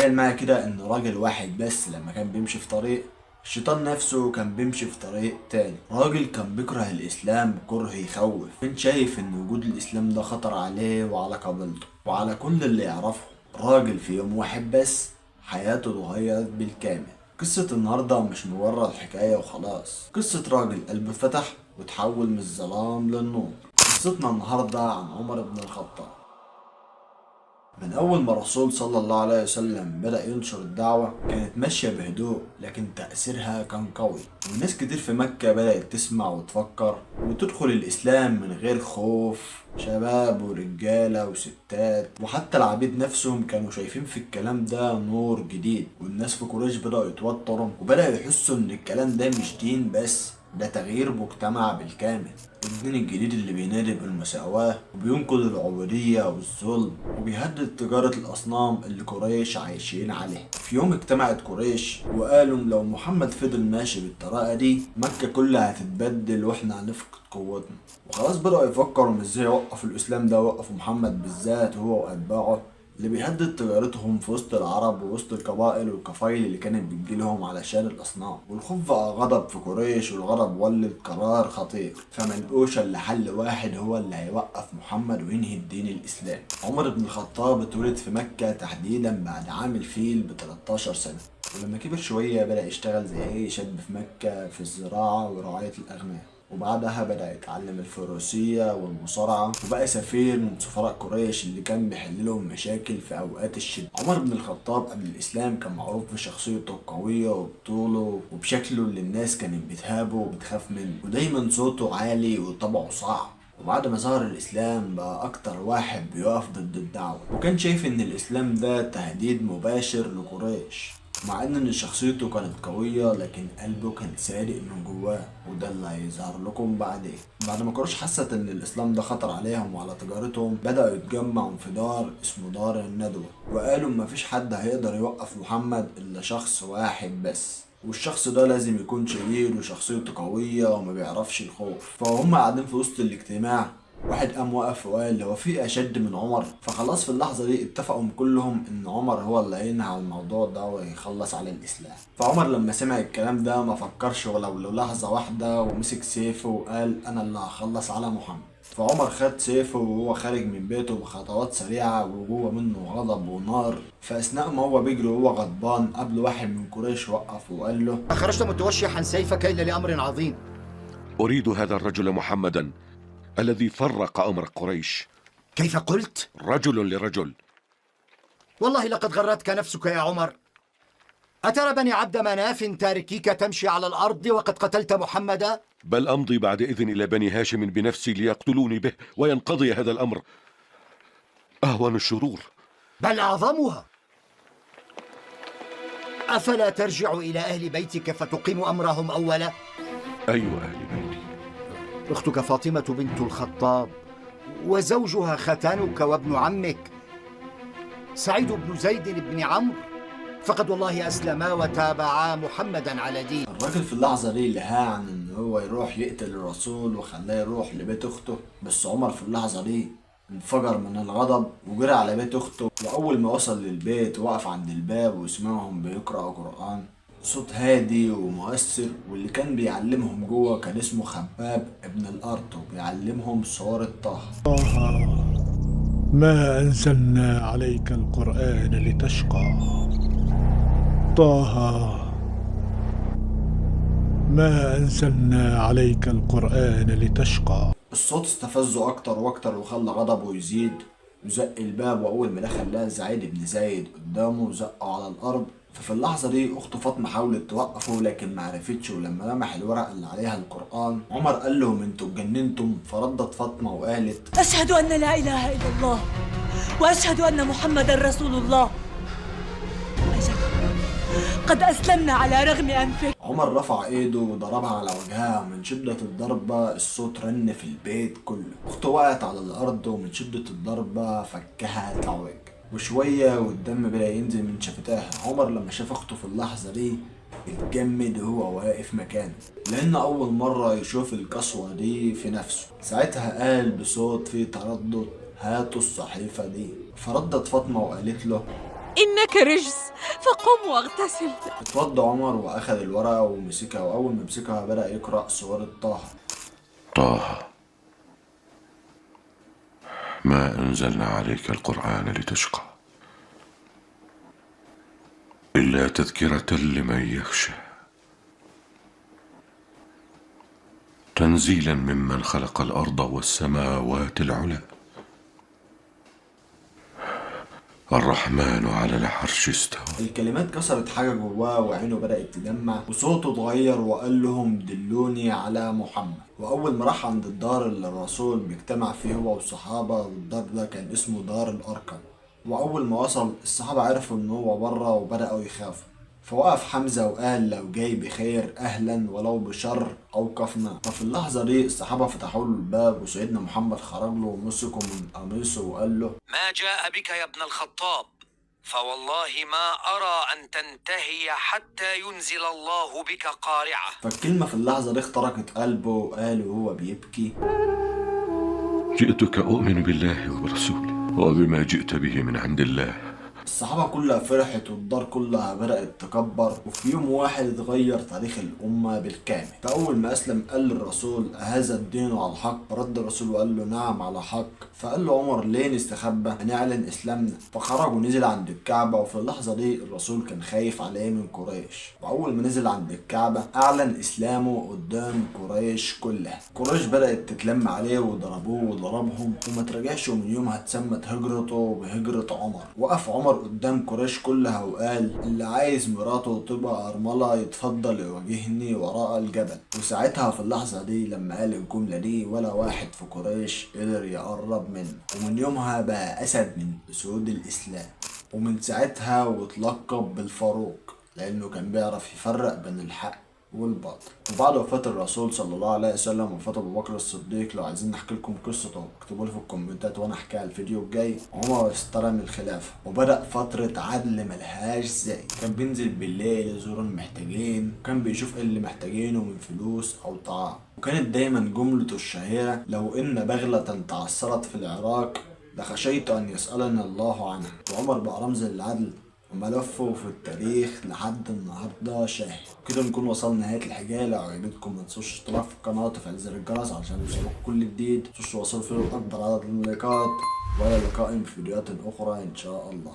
تخيل معايا كده ان راجل واحد بس لما كان بيمشي في طريق، الشيطان نفسه كان بيمشي في طريق تاني. راجل كان بيكره الاسلام كره يخوف، كان شايف ان وجود الاسلام ده خطر عليه وعلى قبيلته وعلى كل اللي يعرفه. راجل في يوم واحد بس حياته اتغيرت بالكامل. قصة النهاردة مش مجرد حكاية وخلاص، قصة راجل قلبه اتفتح وتحول من الظلام للنور. قصتنا النهاردة عن عمر بن الخطاب. من أول ما الرسول صلى الله عليه وسلم بدأ ينشر الدعوة كانت ماشية بهدوء، لكن تأثيرها كان قوي، والناس كتير في مكة بدأت تسمع وتفكر وتدخل الإسلام من غير خوف. شباب ورجالة وستات وحتى العبيد نفسهم كانوا شايفين في الكلام ده نور جديد. والناس في قريش بدأوا يتوتروا وبدأوا يحسوا إن الكلام ده مش دين بس، ده تغيير مجتمع بالكامل. الدين الجديد اللي بينادي بالمساواة وبينقض العبودية والظلم وبيهدد تجارة الأصنام اللي قريش عايشين عليها. في يوم اجتمعت قريش وقالوا لو محمد فضل ماشي بالطريقة دي مكة كلها هتتبدل واحنا هنفقد قوتنا. وخلاص بدأوا يفكروا ازاي يوقفوا الإسلام ده ويوقفوا محمد بالذات هو وأتباعه اللي بيهدد تجارتهم في وسط العرب ووسط القبائل والقفايل اللي كانت بتجيلهم علشان الأصنام. والخوف بقى غضب في قريش، والغضب ولد قرار خطير، فملقوش إلا حل واحد هو اللي هيوقف محمد وينهي الدين الإسلامي. عمر بن الخطاب اتولد في مكة تحديدا بعد عام الفيل ب 13 سنة، ولما كبر شوية بدأ يشتغل زي أي شاب في مكة في الزراعة ورعاية الأغنام، وبعدها بدأ يتعلم الفروسية والمصارعة وبقى سفير من سفراء قريش اللي كان بيحل لهم مشاكل في أوقات الشدة. عمر بن الخطاب قبل الإسلام كان معروف بشخصيته القوية وبطوله وبشكله اللي الناس كانت بتهابه وبتخاف منه، ودايما صوته عالي وطبعه صعب. وبعد ما ظهر الإسلام بقى أكتر واحد بيقف ضد الدعوة، وكان شايف إن الإسلام ده تهديد مباشر لقريش. مع ان شخصيته كانت قوية لكن قلبه كان صادق من جواه، وده اللي هيظهر لكم بعدين. بعد ما قريش حست ان الاسلام ده خطر عليهم وعلى تجارتهم بدأوا يتجمعوا في دار اسمه دار الندوة، وقالوا مفيش حد هيقدر يوقف محمد الا شخص واحد بس، والشخص ده لازم يكون شديد وشخصيته قوية وما بيعرفش الخوف. فهم قاعدين في وسط الاجتماع واحد قام وقف وقال هو في اشد من عمر؟ فخلاص في اللحظه دي اتفقوا كلهم ان عمر هو اللي هينهي على الموضوع ده ويخلص على الاسلام. فعمر لما سمع الكلام ده ما فكرش ولو للحظه واحده، ومسك سيفه وقال انا اللي هخلص على محمد. فعمر خد سيفه وهو خارج من بيته بخطوات سريعة وجوه منه غضب ونار. فأثناء ما هو بيجري وهو غضبان قبل واحد من قريش وقف وقال له خرجت متوشحا سيفك إلا لأمر عظيم. أريد هذا الرجل محمدا الذي فرق أمر قريش. كيف قلت؟ رجل لرجل. والله لقد غرتك نفسك يا عمر. أترى بني عبد مناف تاركيك تمشي على الأرض وقد قتلت محمدا؟ بل أمضي بعد إذن إلى بني هاشم بنفسي ليقتلوني به وينقضي هذا الأمر. أهون الشرور بل أعظمها. أفلا ترجع إلى أهل بيتك فتقيم أمرهم أولا؟ أي أهل بيتي؟ أختك فاطمة بنت الخطاب وزوجها ختانك وابن عمك سعيد بن زيد بن عمرو، فقد والله أسلما وتابعا محمدا على دين. الراجل في اللحظة دي لهاه عن إن هو يروح يقتل الرسول وخلاه يروح لبيت أخته، بس عمر في اللحظة دي انفجر من الغضب وجرى على بيت أخته. وأول ما وصل للبيت وقف عند الباب وسمعهم بيقرأوا قرآن، صوت هادي ومؤثر، واللي كان بيعلمهم جوه كان اسمه خباب ابن الأرض وبيعلمهم سورة طه. طه ما أنزلنا عليك القرآن لتشقى. طه ما أنزلنا عليك القرآن لتشقى. الصوت استفزه أكتر وأكتر وخلى غضبه يزيد، وزق الباب، وأول ما دخل لقى سعيد بن زيد قدامه وزقه على الأرض. ففي اللحظة دي أخته فاطمة حاولت توقفه لكن معرفتش، ولما لمح الورق اللي عليها القرآن عمر قال لهم انتوا اتجننتم. فردت فاطمة وقالت أشهد أن لا إله إلا الله وأشهد أن محمدا رسول الله. أجل قد أسلمنا على رغم أنفك. عمر رفع ايده وضربها على وجهها، ومن شدة الضربة الصوت رن في البيت كله. أخته وقعت على الأرض ومن شدة الضربة فكها تعوج، وشوية والدم بدأ ينزل من شفتها. عمر لما شاف أخته في اللحظة دي اتجمد وهو واقف مكانه، لأن أول مرة يشوف القسوة دي في نفسه. ساعتها قال بصوت فيه تردد هاتوا الصحيفة دي. فردت فاطمة وقالت له إنك رجس، فقم واغتسل. اتوضى عمر وأخذ الورقة ومسكها، وأول ما مسكها بدأ يقرأ سورة طه. طه، ما أنزلنا عليك القرآن لتشقى إلا تذكرة لمن يخشى، تنزيلا ممن خلق الأرض والسماوات العلى، الرحمن على العرش استوى. الكلمات كسرت حاجة جواه وعينه بدأت تدمع وصوته اتغير وقال لهم دلوني على محمد. وأول ما راح عند الدار اللي الرسول بيجتمع فيه هو والصحابة، والدار ده كان اسمه دار الأرقم. وأول ما وصل الصحابة عرفوا إن هو بره وبدأوا يخافوا. فوقف حمزة وقال لو جاي بخير أهلا ولو بشر أوقفنا. ففي اللحظة دي الصحابة فتحوا له الباب، وسيدنا محمد خرج له ومسكه من قميصه وقال له ما جاء بك يا ابن الخطاب، فوالله ما أرى أن تنتهي حتى ينزل الله بك قارعة. فالكلمة في اللحظة دي اخترقت قلبه وقال وهو بيبكي جئتك أؤمن بالله وبرسوله وبما جئت به من عند الله. الصحابة كلها فرحت والدار كلها بدأت تكبر، وفي يوم واحد اتغير تاريخ الأمة بالكامل. فأول ما أسلم قال للرسول أهذا الدين على الحق؟ رد الرسول وقال له نعم على حق. فقال له عمر ليه نستخبى؟ هنعلن إسلامنا. فخرج ونزل عند الكعبة، وفي اللحظة دي الرسول كان خايف عليه من قريش. وأول ما نزل عند الكعبة أعلن إسلامه قدام قريش كلها. قريش بدأت تتلم عليه وضربوه وضربهم وما تراجعش، ومن يومها اتسمت هجرته بهجرة عمر. وقف عمر قدام قريش كلها وقال اللي عايز مراته تبقى أرملة يتفضل يواجهني وراء الجبل. وساعتها في اللحظة دي لما قال الجملة دي ولا واحد في قريش قدر يقرب منه، ومن يومها بقى أسد من أسود الإسلام. ومن ساعتها واتلقب بالفاروق لأنه كان بيعرف يفرق بين الحق والباطل. وبعد وفاة الرسول صلى الله عليه وسلم وفاة أبو بكر الصديق، لو عايزين نحكي لكم قصته اكتبوا لي في الكومنتات وانا احكيها الفيديو الجاي. عمر استلم الخلافة وبدأ فترة عدل ملهاش زي. كان بينزل بالليل يزور المحتاجين، وكان بيشوف اللي محتاجينه من فلوس أو طعام. وكانت دايما جملته الشهيرة لو إن بغلة تعثرت في العراق لخشيت أن يسألني الله عنها. وعمر بقى رمز للعدل وملفه في التاريخ لحد النهارده شاهد. كده نكون وصلنا نهايه الحكايه. لو عجبتكم ما تنسوش الاشتراك في القناه وتفعيل زر الجرس علشان يوصلكم كل جديد. ما تنسوش توصلوا فيه اكبر عدد من اللايكات، والى لقاء في فيديوهات اخرى ان شاء الله.